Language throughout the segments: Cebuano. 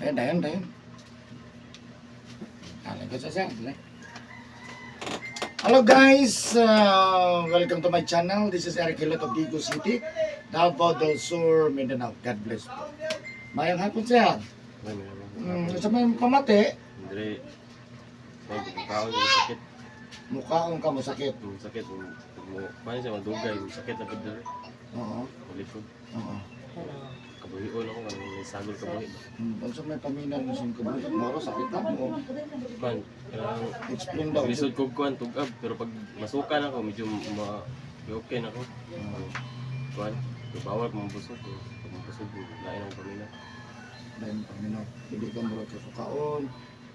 Dayon, dayon, dayon. Alay ko sa sir. Dali. Hello guys! Welcome to my channel. This is Eric Hilot of Digo City, Davao del Sur, Mindanao. God bless po. Mayang hapon, sir. Sa may pamati, Andre, may tao yung sakit, mukhaon ka mo sakit. yung sakit, yung mo, paano siya madugay, yung sakit na pagdala, likod. Kabuhion ako, nga may sagol kabuhi ba. Unsa may paminaw mo sa kabuhi? Moro sakit na mo. Kuan, kanang Explain daw. lisod ko kuan tugab, pero pag masukan ako, medyo ma okay na ako. Kuan, bawal ko mabusog ko. Pag mabusog, lain akong pamilya. Dahil paminaw. Hindi ka murag kasukaon.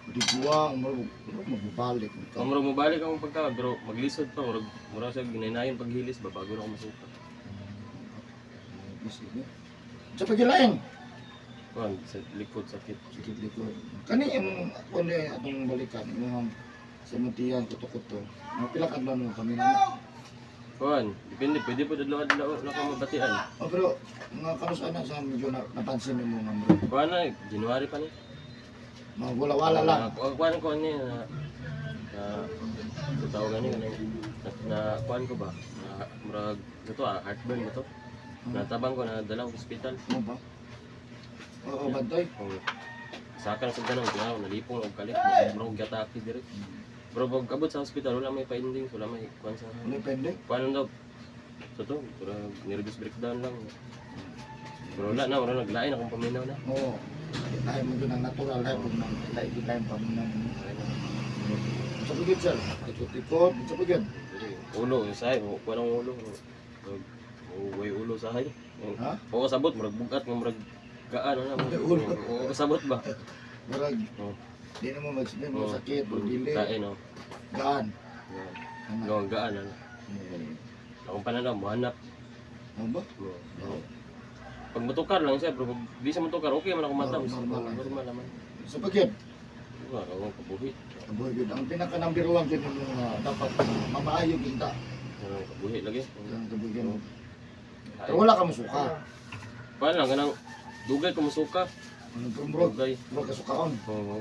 Hindi buwang, murag murag magbabalik. Kung murag mobalik akong pagkaon, pero maglisod pa, murag murag siya ginainayon paghilis ba bago na ako masuka. Sige. Sa pagilain. Kuan, sa likod sakit. Sikit likod. Kani imong kundi atong balikan imong sa imong tiyan kuto-kuto. Mga pila ka adlaw mo kami na. Kuan, depende, pwede po adlaw-adlaw na ka mabatian. Oh, pero mga kanus ana sa medyo na, napansin nimo nga murag Kuan na, January pa ni. mga wala-wala lang. Kuan ko ni na na sa tawag gani na, na kuan ko ba? Na murag ito ah, heartburn ba to? Natabang ko na dala ko ospital. Mo ba? Oo, bantoy. Kung sa akin sa ganang tinaw nalipong og kalit, murag gataki dire. Pero pag abot sa ospital wala may findings, wala may kuan sa Wala pende. kuan lang daw. So to, murag nervous breakdown lang. Pero wala na, wala naglain akong paminaw na. Oo. Tayo mo yun ang natural life kung nang tayo tayo paminaw. Sa pagid sir, ikot-ikot, sa pagid. Ulo, yung sahay, kuan ang ulo. Murag, way ulo sahay. Ha? Oo, sabot, murag bugat nga murag gaan na. May ulo. Oo, sabot ba? Murag Oo. di na mo mag-explain mo sakit o dili. Kain, oh. Gaan. Gaan. Ano? Gawang gaan, ano. Eh, Akong pananaw, muhanap. ano ba? Oo. Oo. Pag motukar lang siya, pero pag di siya motukar, okay man ako mata. Normal lang. Normal naman. Sa pagid. Wala, akong kabuhi. Kabuhi yun. Ang pinaka number one yun yung dapat mamaayo kita. Ano, kabuhi lagi. Ang kabuhi yun. Pero wala ka musuka. Paano lang, ganang dugay ko musuka. Anong prumrog? Dugay. Murag kasukaon. Oo,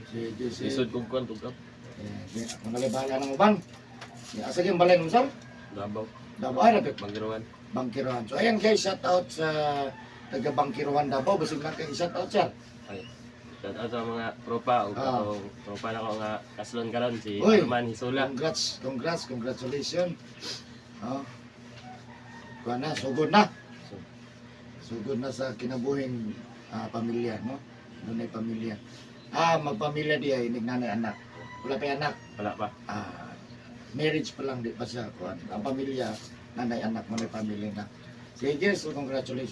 Sige, sige. lisod kong kuan, tugap. Eh, di, ako nalay bahala ng uban. Ya, asa yung balay ng sir? Davao, Davao, ay, rapit. Banggiruan. Bangkirohan. So, ayan guys, shout out sa taga Bangkirohan, Davao. Basig lang kayo shout out, sir. Ay, shout out sa mga tropa ug atong tropa nako nga kaslon karon si Uy. Arman Hisula. Congrats, congrats, congratulations. Oh. Kuha na, sugod na. Sugod na sa kinabuhing pamilya, no? Doon ay pamilya. Magpamilya di ay nagnanay anak. Wala pa anak. Wala pa. Marriage pa lang di pa siya kuan. Ang pamilya, nanay anak mo na pamilya na. Sige, so congratulations.